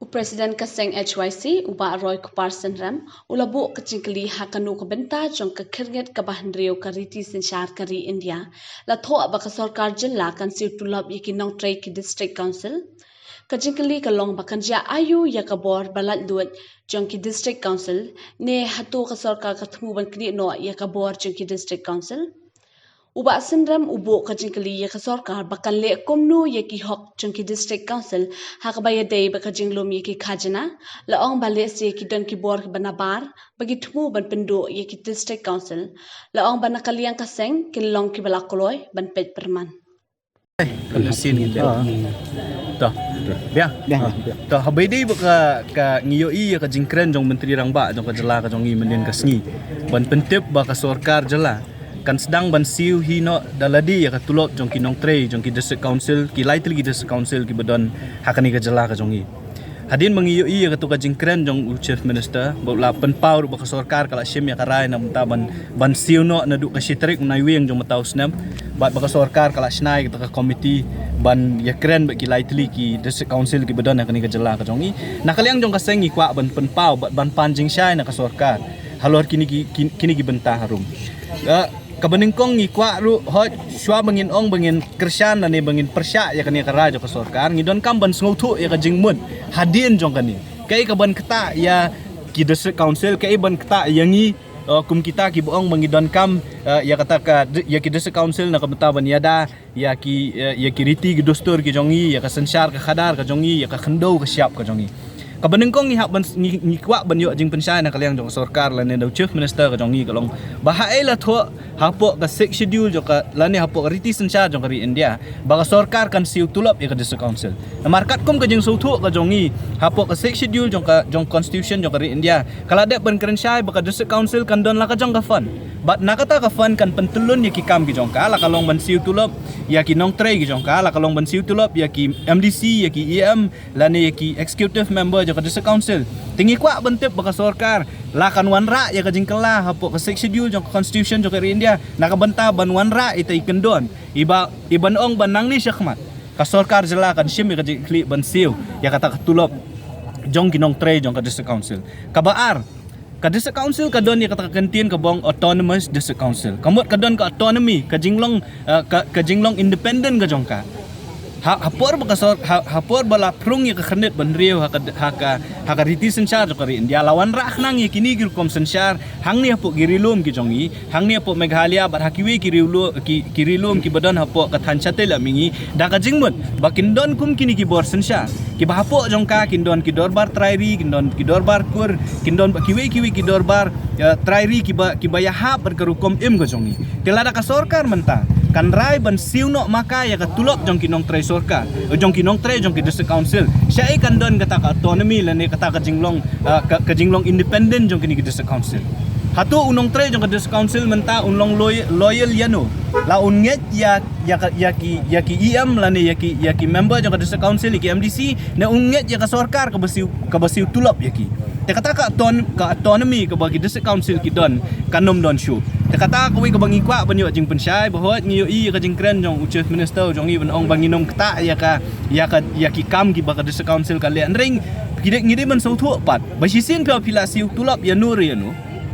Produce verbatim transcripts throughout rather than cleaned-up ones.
U President ka seng H Y C, u Bah Roy Kupar Synrem, u la buh ka jingkylli ha kano ka bynta jong ka khyrngit kaba hynriew ka riti synshar ka ri India, la thoh ba ka sorkar jylla kan siew tulop ïa ki nongtrei ki District Council. Ka jingkylli ka long ba kan jia aïu ïa ka bor ba laitluid jong ki District Council, ne hato ka sorkar ka thmu ban knieh noh ïa ka bor jong ki District Council. U Bah Synrem u buh ka jingkylli ïa ka sorkar ba kan leh kumno ïa ki hok jong ki District Council ha kaba ïadei bad ka jinglum ïa ki khajna, la ong ba lehse ki don ki bor kiba nabar ba ki thmu ban pynduh ïa ki District Council. La ong ba na ka liang ka seng kin long kiba la kloi ban peit pyrman. Ka lehse ngi leh. To. Biang. To, haba ïadei bad ka, ka ngi ïohi ïa ka jingkren jong Myntri Rangbah jong ka jylla ka jong ngi mynnin ka sngi ban pyntip ba ka sorkar jylla kan sdang ban siew hi noh da lade ïa ka tulop jong ki nongtrei jong ki District Council, ki lai tylli ki District Council kiba don ha kane ka jylla ka jong ngi. Hadien ba ngi ïohi ïa kato ka jingkren jong u Chief Minister ba u la pynpaw ruh ba ka sorkar ka la shim ïa ka rai na bynta ban, ban siew noh naduh ka shi tarik u Naiwieng jong mynta u snem, bad ba ka sorkar ka la shna ïa kata ka komiti ban ïakren bad ki lai tylli ki District Council kiba don ha kane ka jylla ka jong ngi. Na ka liang jong ka seng ngi kwah ban pynpaw bad ban pan jingshai na ka sorkar halor kine ki, ki, kine ki bynta harum. Eh, kaba nyngkong ngi kwah ruh, hooid, shuwa ba ngin ong ba ngin kyrshan lane ba ngin pyrshah ïa kane ka rai jong ka sorkar, ngi donkam ban sngewthuh ïa ka jingmut hadien jong kane. Kaei kaban ktah ïa ki District Council, kaei ban ktah ïa ngi, eh, kum kita kiba ong ba ngi donkam, eh, ïa kata ka, ïa ki District Council na ka bynta ban ïada ïa ki, eh, ïa ki riti ki dustur ki jong ngi, ïa ka synshar ka khadar ka jong ngi, ïa ka khyndew ka shyiap ka jong ngi. Kaba nyngkong ngi hap ban, ngi, ngi kwah ban ïoh jingpynshai na ka liang jong ka sorkar lane da u Chief Minister ka jong ngi ka long ba haei la thoh hapoh ka Sixth Schedule jong ka lane hapoh ka riti synshar jong ka ri India ba ka sorkar kan siew tulop ïa ka District Council. Namar katkum ka jingsngewthuh ka jong ngi hapoh ka Sixth Schedule jong ka, jong Constitution jong ka ri India, ka la dep ban kren shai ba ka District Council kan don la ka jong ka fund. Bad na kata ka fund kan pyntyllun ïa ki kam ki jong ka, la ka long ban siew tulop ïa ki nongtrei ki jong ka, la ka long ban siew tulop ïa ki M D C, ïa ki E M, lane ïa ki executive member jong ka District Council. Te ngi kwah ban tip ba ka sorkar la kan wanrah ïa ka jingkylla hapoh ka Sixth Schedule jong ka Constitution jong ka ri India na ka bynta ban wanrah ita i kyndon, iba, iban ong ba nangne shakhmat ka sorkar jylla kan shim ïa ka jingkyrkhu ban siew ïa kata ka tulop jong ki nongtrei jong ka District Council. Kaba ar, ka District Council ka don ïa kata ka kyntien kaba ong Autonomous District Council. Ka mut ka don ka autonomy, ka jinglong, eh, ka, ka jinglong independent ka jong ka. Ha, ha por ba ka sor, ha, ha por ba la phrung ïa ka khyrnit ba hynriew ha ka, ha ka, ha ka riti synshar jong ka ri India, la wanrah khnang ïa kine ki rukom synshar hangne hapoh ki ri lum ki jong ngi, hangne hapoh Meghalaya bad ha kiwei ki ri lu-, ki, ki ri lum kiba don hapoh ka thaiñ shatei lam mihngi, da ka jingmut ba kin don kum kine ki bor synshar kiba hapoh jong ka kin don ki dorbar trai ri, kin don ki dorbar kur, kin don bad kiwei kiwei ki dorbar, eh, trai ri kiba, kiba ïahap bad ka rukom im ka jong ngi. Te lada ka sorkar mynta kan rai ban siew noh ma ka ïa ka tulop jong ki nongtrei sorkar, eh, jong ki nongtrei jong ki District Council, shaei kan don kata ka autonomy lane kata ka jinglong, eh, ka, ka jinglong independent jong kine ki District Council? Hato u nongtrei jong ka District Council mynta un long loy-, loyal ïano? La un ngeit ïa, ïa ka, ïa ki, ïa ki E M lane ïa ki, ïa ki member jong ka District Council, ïa ki M D C, ne un ngeit ïa ka sorkar kaba siew, kaba siew tulop ïa ki? Te kata ka auton-, ka autonomy kaba ki District Council ki don kan ym don shuh. Te kata kawei kaba ngi kwah ban ïoh jingpynshai, ba hooid ngi ïohi ïa ka jingkren jong u Chief Minister jong ngi ban ong ba ngin ym ktah ïa ka, ïa ka, ïa ki kam kiba ka District Council ka leh. Hynrei ngi dei, ngi dei ban sngewthuh pat ba shisien phi, phi la siew tulop ïano re ïano,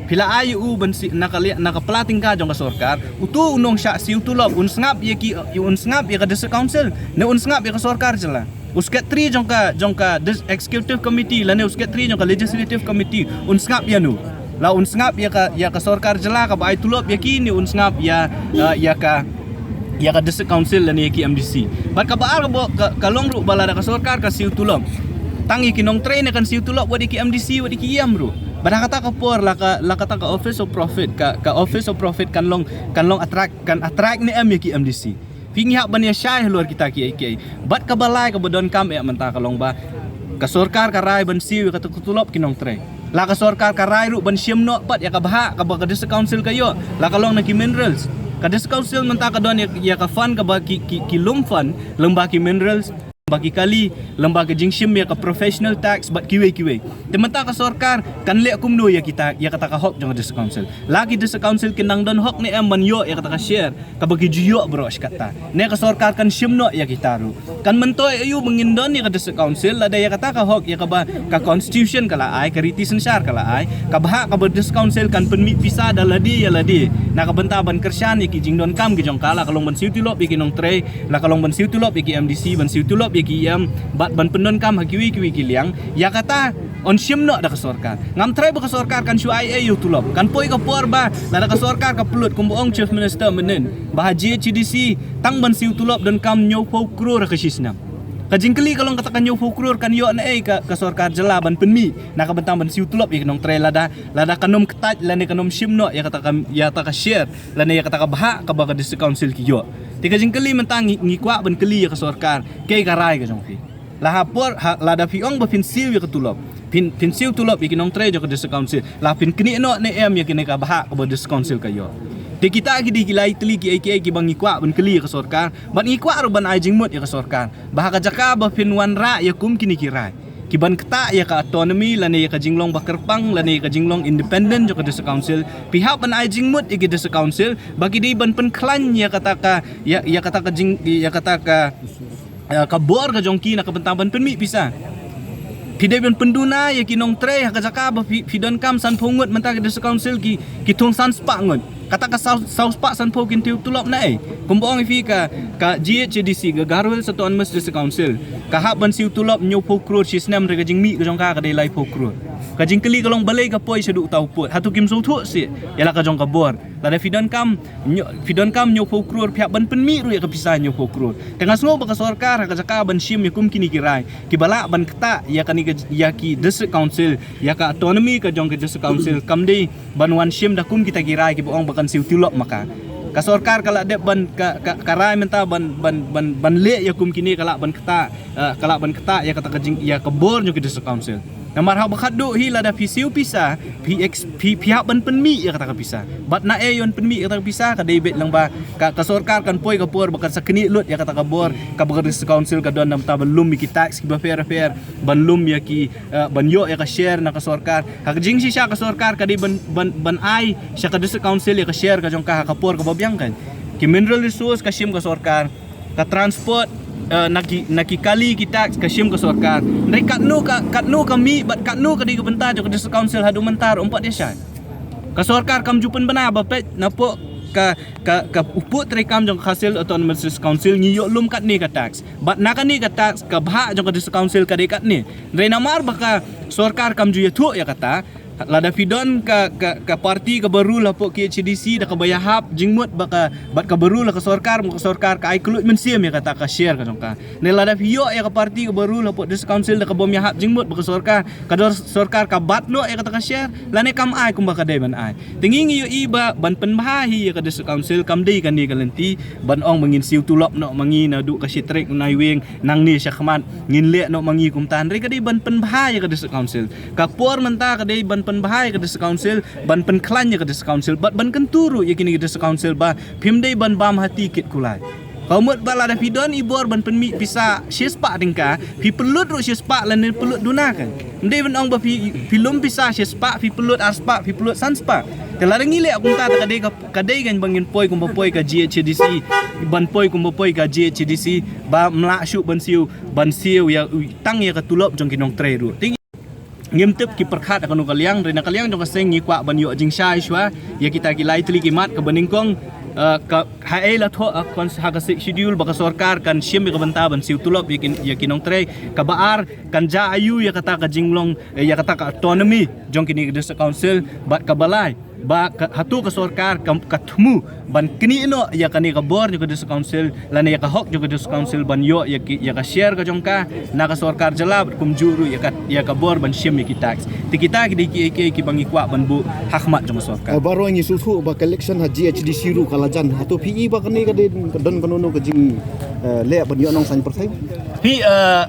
phi la ai ïa u ban siew na ka liang, na ka pla tyngka jong ka sorkar, uto u nongshah siew tulop un sngap ïa ki, un sngap ïa ka District Council ne un sngap ïa ka sorkar jylla? U secretary jong ka, jong ka dis-, executive committee lane u secretary jong ka legislative committee un sngap ïano? La un sngap ïa ka, ïa ka sorkar jylla kaba ai tulop ïa ki, ne un sngap ïa, eh, ïa ka, ïa ka District Council lane ïa ki M D C? Bad kaba ar kaba, ka, ka long ruh ba lada ka sorkar ka siew tulop, tang ïa ki nongtrei ne kan siew tulop, wat ïa ki M D C, wat ïa ki E M ruh? Bad ha kata ka por la ka, la kata ka office of profit, ka, ka office of profit kan long, kan long attract, kan attract ne em ïa ki M D C? Phi, ngi hap ban ïa shai halor kita kiei kiei. Bad kaba lai kaba donkam eh mynta ka long ba ka sorkar ka rai ban siew ïa kata ka tulop ki nongtrei. La ka sorkar ka rai ruh ban shim noh pat ïa ka bhah kaba ka District Council ka ïoh, la ka long na ki minerals. Ka District Council mynta ka don ïa, ïa ka fund kaba ki, ki, ki lum fund lyngba ki minerals. ba ki kali lem bad ka jingshim ïa ka professional tax bad kiwei kiwei. Te mynta ka sorkar kan leh kumno ïa kita, ïa kata ka hok jong ka District Council? La ki District Council kin nang don hok ne em ban ïoh ïa kata ka share kaba ki ju ïoh baroh shi katta? Ne ka sorkar kan shim noh ïa kita ruh? Kan myntoi aïu ba ngin don ïa ka District Council lada ïa kata ka hok, ïa kaba ka constitution ka la ai, ka riti synshar ka la ai, ka bhah kaba District Council kan pynmih pisa da lade ïa lade na ka bynta ban kyrshan ïa ki jingdonkam ki jong ka, la ka long ban siew tulop ïa ki nongtrei, la ka long ban siew tulop ïa ki M D C, ban siew tulop ïa ki E M, bad ban pyndonkam ha kiwei kiwei ki liang. Ïa kata yn shim noh da ka sorkar. Ngam tharai ba ka sorkar kan shu ai ei ïa u tulop. Kan poi ka por ba lada ka sorkar ka pynlut, kumba ong Chief Minister mynhynnin, ba ha G H A D C tang ban siew tulop donkam hynñiewphew klur ha ka shi snem. Ka jingkylli ka long, kata ka hynñiewphew klur kan ïoh na ei ka, ka sorkar jylla ban pynmih na ka bynta ban siew tulop ïa ki nongtrei lada, lada kan ym ktait lane kan ym shim noh ïa kata ka, ïa kata ka share lane ïa kata ka bhah kaba ka District Council ki ïoh? Te ka jingkylli mynta ngi, ngi kwah ban kylli ïa ka sorkar, kaei ka rai ka jong phi? La ha por, ha, lada phi ong ba phin siew ïa ka tulop, phin, phin siew tulop ïa ki nongtrei jong ka District Council, la phin knieh noh ne em ïa kane ka bhah kaba District Council ka ïoh? Te kita ki dei ki lai tylli kiei kiei kiba ngi kwah ban kylli ïa ka sorkar, bad ngi kwah ruh ban ai jingmut ïa ka sorkar ba ha ka jaka ba phin wanrah ïa kum kine ki rai, ki ban ktah ïa ka autonomy lane ïa ka jinglong ba kyrpang lane ïa ka jinglong independent jong ka District Council, phi hap ban ai jingmut ïa ki District Council ba ki dei ban pynkhlaiñ ïa kata ka, ïa, ïa kata ka jing, ïa kata ka, eh, ka bor ka jong ki na ka bynta ban pynmih pisa. Phi dei ban pynduna ïa ki nongtrei ha ka jaka ba phi, phi donkam sanphew ngut, mynta ki District Council ki, ki thung san spah ngut. Kata ka saw, saw spah sanphew kin siew tulop na ei? Kumba ong ïa phi ka, ka G H A D C, ka Garo Hills Autonomous District Council, ka hap ban siew tulop hynñiewphew klur shi snem, hynrei ka jingmih ka jong ka ka dei laiphew klur. Ka jingkylli ka long balei ka poi shaduh uta u pud, hato kim sngewthuh shuh ïa la ka jong ka bor? Lada phi donkam, hynñiew, phi donkam hynñiewphew klur, phi hap ban pynmih ruh ïa ka pisa hynñiewphew klur. Te nga sngew ba ka sorkar ha ka jaka ban shim ïa kum kine ki rai kiba lah ban ktah ïa kane ka, ïa ki District Council, ïa ka autonomy ka jong ka District Council, kam dei ban wan shim da kum kita ki rai kiba ong ba kan siew tulop ma ka. Ka sorkar ka la dep ban, ka, ka, ka rai mynta ban, ban, ban, ban leh ïa kum kine, ka lah ban ktah, eh, ka lah ban ktah ïa kata ka jing, ïa ka bor jong ki District Council. Namar haba khatduh hi lada phi siew pisa, phi ex-, phi, phi hap ban pynmih ïa kata ka pisa. Bad na ei yn pynmih ïa kata ka pisa? Ka dei beit lang ba ka, ka sorkar kan poi ka por ba kan sa knieh lut ïa kata ka bor kaba ka District Council ka don, namar ban lum ïa ki tax kiba pher pher, ban lum ïa ki, eh, ban ïoh ïa ka share na ka sorkar. Ha ka jingshisha ka sorkar ka dei ban, ban, ban ai sha ka District Council ïa ka share ka jong ka ha ka por kaba biang kan. Ki mineral resource ka shim ka sorkar, ka transport, eh, na ki, na ki kali ki tax ka shim ka sorkar. Hynrei katno ka, katno ka mih bad katno ka dei ka bynta jong ka District Council haduh mynta ruh, ym pat ïa shai. Ka sorkar kam ju pynbna ba peit na poh ka, ka, ka u pud treikam jong ka Khasi Hills Autonomous District Council ngi ïoh lum katne ka tax, bad na kane ka tax ka bhah jong ka District Council ka dei katne. Hynrei namar ba ka sorkar kam ju ïathuh ïa kata, lada phi don ka, ka, ka party kaba rule hapoh K H A D C da kaba ïahap jingmut ba ka, bad kaba rule ha ka sorkar, ba ka sorkar ka ai kylluid mynsiem ïa kata ka share ka jong ka. Ne lada phi ïoh ïa ka party kaba rule hapoh District Council da kaba ym ïahap jingmut ba ka sorkar, ka dor sorkar ka bat noh ïa kata ka share lane kam ai kumba ka dei ban ai. Te ngi ngi ïohi ba ban pynbha hi ïa ka District Council kam dei kane ka lynti ban ong ba ngin siew tulop noh ma ngi naduh ka shi tarik u Naiwieng nangne sha khmat, ngin leh noh ma ngi kumta. Hynrei ka dei ban pynbha ïa ka District Council. Ka por mynta ka dei ban pynbha ïa ka District Council, ban pynkhlaiñ ïa ka District Council bad ban kyntu ruh ïa kine ki District Council ba phim dei ban bam hati kit kulai. Ka mut ba lada phi don i bor ban pynmih pisa shispah tyngka, phi pynlut ruh shispah lane pynlut duna kan. Ym dei ban ong ba phi, phi lum pisa shispah, phi pynlut arspah, phi pynlut sanspah. Te lada ngi leh kumta te ka dei ka, ka dei kan ba ngin poi kumba poi ka G H A D C, ban poi kumba poi ka G H A D C ba ym lah shuh ban siew, ban siew ïa u, tang ïa ka tulop jong ki nongtrei ruh. Te ngim tip ki pyrkhat ha kano ka liang, hynrei na ka liang jong ka seng ngi kwah ban ïoh jingshai shuwa ïa kita ki lai tylli ki mat kaba nyngkong, eh, ka, haei la thoh ha ka, ha ka Sixth Schedule ba ka sorkar kan shim ïa ka bynta ban siew tulop ïa ki, ïa ki nongtrei. Kaba ar, kan jia aïu ïa kata ka jinglong, eh, ïa kata ka autonomy jong kine ki District Council? Bad kaba lai, ba ka, hato ka sorkar ka, ka thmu ban knieh noh ïa kane ka bor jong ka District Council lane ïa ka hok jong ka District Council ban ïoh ïa ki, ïa ka share ka jong ka na ka sorkar jylla, bad kumjuh ruh ïa ka, ïa ka bor ban shim ïa ki tax. Te kita ki dei kiei kiei kiba ngi kwah ban buh ha khmat jong ka sorkar. Eh, baroh ngi sngewthuh ba ka election ha G H A D C ruh ka la jan. Hato phi i ba kane ka dei, ka don kano kano ka jing, eh, leh ban ïoh nongsan pyrthei? Phi, eh,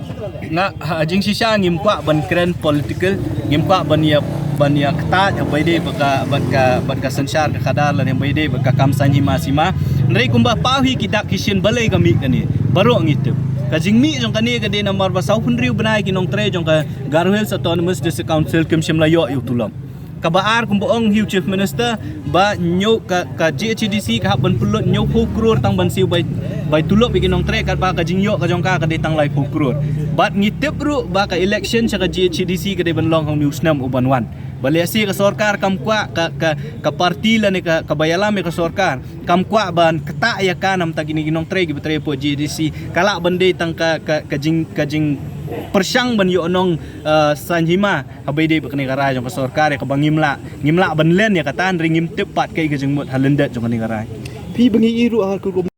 nga, ha jingshisha ngim kwah ban kren political, ngim kwah ban ïa, ban ïa kta ïa ba ïadei bad ka, bad ka, bad ka synshar ka khadar lane ba ïadei bad ka kam saiñ hima sima. Hynrei kumba paw hi ki dak ki shin balei ka mih kane, baroh ngi tip. Ka jingmih jong kane ka dei namar ba saw phew hynriew bnai ki nongtrei jong ka Garo Hills Autonomous District Council kim shym la ïoh ïa u tulop. Kaba ar kumba ong hi u Chief Minister ba hynñiew ka, ka G H A D C ka hap ban pynlut hynñiew phew klur tang ban siew bai, bai tulop ïa ki nongtrei, katba ka jingïoh ka jong ka ka dei tang lai phew klur. Bad ngi tip ruh ba ka election sha ka G H A D C ka dei ban long ha une u snem u ban wan. Ba lehse ka sorkar kam kwah, ka, ka, ka parti lane ka, kaba ïalam ïa ka sorkar kam kwah ban ktah ïa ka namar ta kine ki nongtrei kiba trei hapoh G H A D C. Ka lah ban dei tang ka, ka, ka jing, ka jingpyrshang ban ïoh nong, eh, saiñ hima haba ïadei bad kane ka rai jong ka sorkar ïa kaba ngim lah, ngim lah ban len ïa kata, hynrei ngim tip pat kaei ka jingmut ha lyndet jong kane ka rai. Phi ba ngi ïohi ruh ha ka kum